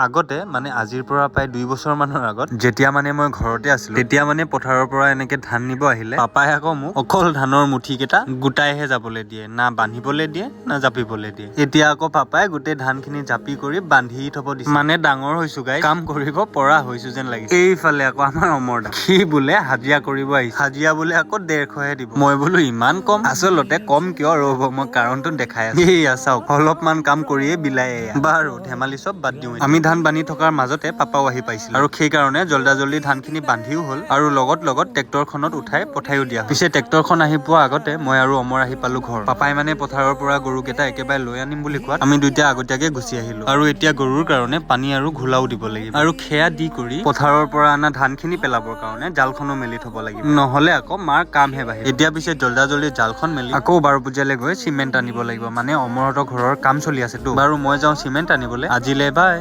আগতে মানে আজিৰ পৰা প্ৰায় 2 বছৰ মানৰ আগত যেতিয়া মানে মই ঘৰতে আছিলো, তেতিয়া মানে পথাৰৰ পৰা এনেকে ধান নিব আহিলে পাপাই আকৌ মোক অকল ধানৰ মুঠি কেইটা গোটাইহে যাবলৈ দিয়ে, না বান্ধিবলৈ দিয়ে, না জাপিবলৈ দিয়ে। এতিয়া আকৌ পাপাই গোটেই ধানখিনি জাপি কৰি বান্ধি থব দিছে। মানে ডাঙৰ হৈছো গাই, কাম কৰিব পৰা হৈছো যেন লাগিছে। এইফালে আকৌ আমাৰ অমৰ দা, সি বোলে হাজিৰা কৰিব আহিছে। হাজিৰা বোলে আকৌ 150হে দিব। মই বোলো ইমান কম? আচলতে কম কিয়, ৰ'ব, মই কাৰণটো দেখাই আছো। এইয়া চাওক, অলপমান কাম কৰিয়ে বিলাই এয়া। বাৰু, ধেমালি চব বাদ দিওঁ। আমি ধান বান্ধি থকাৰ মাজতে পাপাও আহি পাইছিল আৰু সেইকাৰণে জল্দা জল্দি ধানখিনি বান্ধিও হ'ল আৰু লগত লগত ট্ৰেক্টৰখনত উঠাই পঠাইও দিয়া হ'ল। পিছে ট্ৰেক্টৰখন আহি পোৱা আগতে মই আৰু অমৰ আহি পালো ঘৰ। পাপাই মানে পথাৰৰ পৰা গৰুকেইটা একেবাৰে লৈ আনিম বুলি কোৱাত আমি দুইটা আগতীয়াকে গুচি আহিলো। আৰু এতিয়া গৰুৰ কাৰণে পানী আৰু ঘোলাও দিব লাগিব আৰু সেয়া দি কৰি পথাৰৰ পৰা অনা ধানখিনি পেলাবৰ কাৰণে জালখনো মেলি থব লাগিব, নহলে আকৌ মাৰ কামহে বাঢ়িব। এতিয়া পিছে জল্দা জল্দি জালখন মেলি আকৌ বাৰপূজালৈ গৈ চিমেণ্ট আনিব লাগিব। মানে অমৰহঁতৰ ঘৰৰ কাম চলি আছেতো। বাৰু, মই যাওঁ চিমেণ্ট আনিবলৈ। আজিলে বাই।